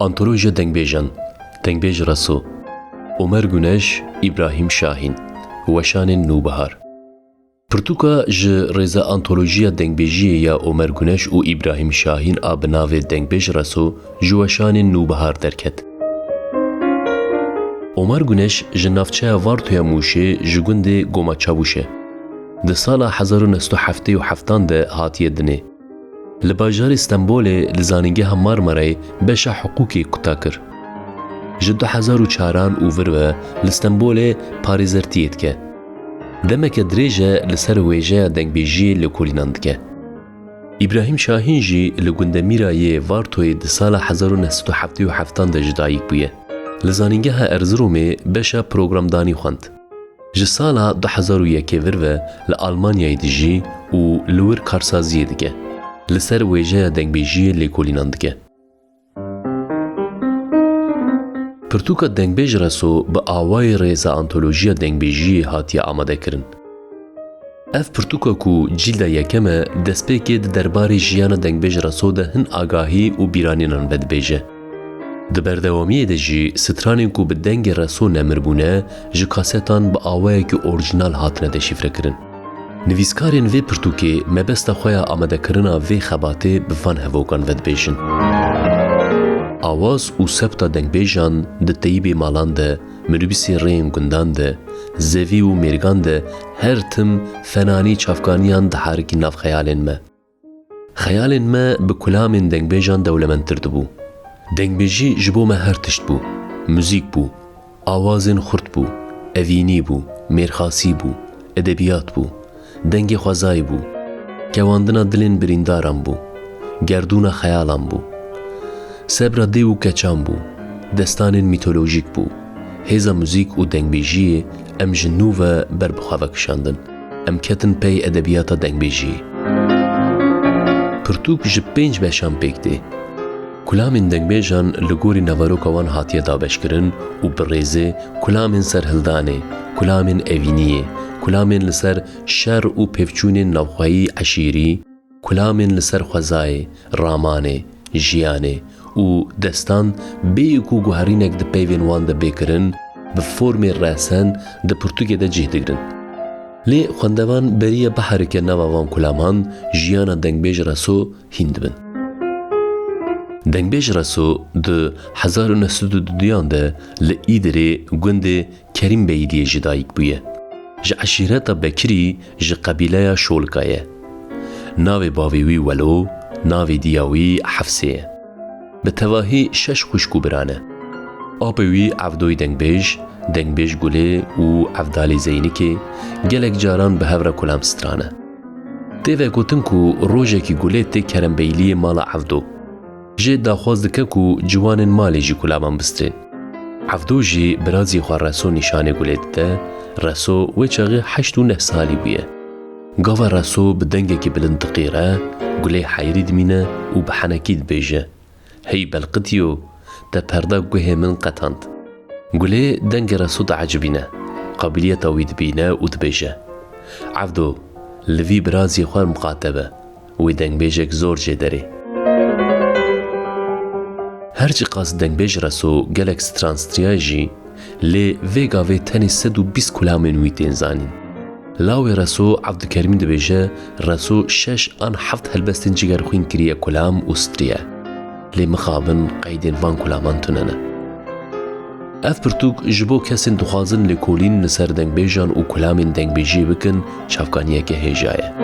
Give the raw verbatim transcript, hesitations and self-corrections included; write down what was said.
Antolojiya dengbêjan, dengbêj Reso, Omer Guneş, Îbrahîm Şahîn, Weşanên Nûbihar. Pirtûka ji rêza antolojiya dengbêjiyê ya Omer Guneş û Îbrahîm Şahîn a bi navê Dengbêj Reso ji Weşanên Nûbihar derket. Omer Guneş ji navçeya Vartoya Mûşê ji gundê Goma Çavûş e. Di sala hezar û neh sed û heftê û heftan de hatiye dinê. Li bajarê Stenbolê li Zanîngeha Marmarayê beşa hiqûqê kuta kir. Ji du hezar û çaran û vir ve li Stenbolê parêzertiyê dike. Demeke dirêj e li ser wêjeya dengbêjiyê lêkolînan dike. Îbrahîm Şahîn jî li gundemîra yê Vartoyê di sala hezar û neh sed û heftê û heftan de ji dayik bûye. Li Zanîngeha Erziromê beşa programdanî xwend. Ji sala du hezar û yekê vir ve li Almanyayê dijî û li wir karsaziyê dike. Li ser wêjeya dengbêjiyê lêkolînan dike. Pirtûka Dengbêj Reso bi awayê rêza antolojiya dengbêjiyê hatiye amadekirin. Ev pirtûka ku cîlda yekem e, destpêkê di derbarê jiyana dengbêj Reso de hin agahî û bîranînan vedibêje. Di berdewamiyê de jî stranên ku bi dengê Reso nemir bûne, ji kasetan bi awayekî orjînal hatine deşîfrekirin. Nivîskarên vê pirtûkê mebesta xwe ya amadekirina vê xebatê bi van hevokan vedibêjin. Awaz û sebta dengbêjan di teyîbê malan de, minibûsê rêyên gundan de, zevî û mêrgan de her tim fenanî çavkaniyan diharikî nav xeyalên me. Xeyalên me bi kulamên dengbêjan dewlemendtir dibû. Dengbêjî ji bo me her tişt bû. Muzîk bû, awazên xurt bû, evînî bû, mêrxasî bû, edebiyat bû, dengê xwezayê bû, kewandina dilên birîndaran bû, gerdûna xeyalan bû. Sebra dêw û keçan bû, destanên mîtolojîk bû. Hêza muzîk û dengbêjiyê em ji nû ve ber bi xwe ve kişandin. Em ketin pey edebiyata dengbêjiyê. Pirtûk ji pênc beşan pêk tê. Kulamên dengbêjan li gorî naveroka wan hatiye dabeşkirin û bi rêzê kulamên serhildanê, kulamên evîniyê, kulamên li ser şer û pevçûnên navxweyî eşîrî, kulamên li ser xwezayê, ramanê, jiyanê û destan bêyî ku guherînek di peyvên wan de bê kirin, bi formê resen di pirtûkê de cih digrin. Lê xwendevan beriya biherike nava van kulaman, jiyana dengbêj Reso hîn dibin. Dengbêj Reso di hezar û neh sed û duduyan de li Îdirê gundê Kerîmbeyliyê ji dayik bûye. Ji eşîreta Bekirî ji qebîleya Şolika ye. Navê bavê wî Welo, navê diya wî Hefsê ye. Bi tevahî şeş xwişk û bira ne. Apê wî Evdoyê Dengbêj, Dengbêj Gulê û Evdalê Zeynikê gelek caran bi hev re kulam strane. Tê vegotin ku rojekî Gulê tê kerembeyliyê mala Evdo. Jê daxwaz dike ku ciwanên malê jî kulaman bistrên. Evdo jî birazî xwe Reso nîşanê Gulê dide, Reso wê çaxê heşt û neh salî bûye. Gava Reso bi dengekî bilind diqîre, Gulê heyrî dimîne û bi henekî dibêje, "Hey belqitiyo, te perda guhê min qetand." Gulê dengê Reso diecibîne, qabiliyeta wî dibîne û dibêje, "Evdo, li vî birazî xwe miqate be, wê dengbêjek zor jê derê." Her çiqas dengbêj Reso gelek stran striya jî, lê vê gavê tenê sed û bîst kulamên wî tên zanîn. Lawê Reso Evdî Kerîmî dibêje, Reso şeş an heft helbestên cigerxwîn kiriye kulam û striye. Lê mixabin qeydên van kulaman tune ne. Ev pirtûk ji bo kesên dixwazin lêkolîn li ser dengbêjan û kulamên dengbêjiyê bikin, çavkaniyeke hêja ye.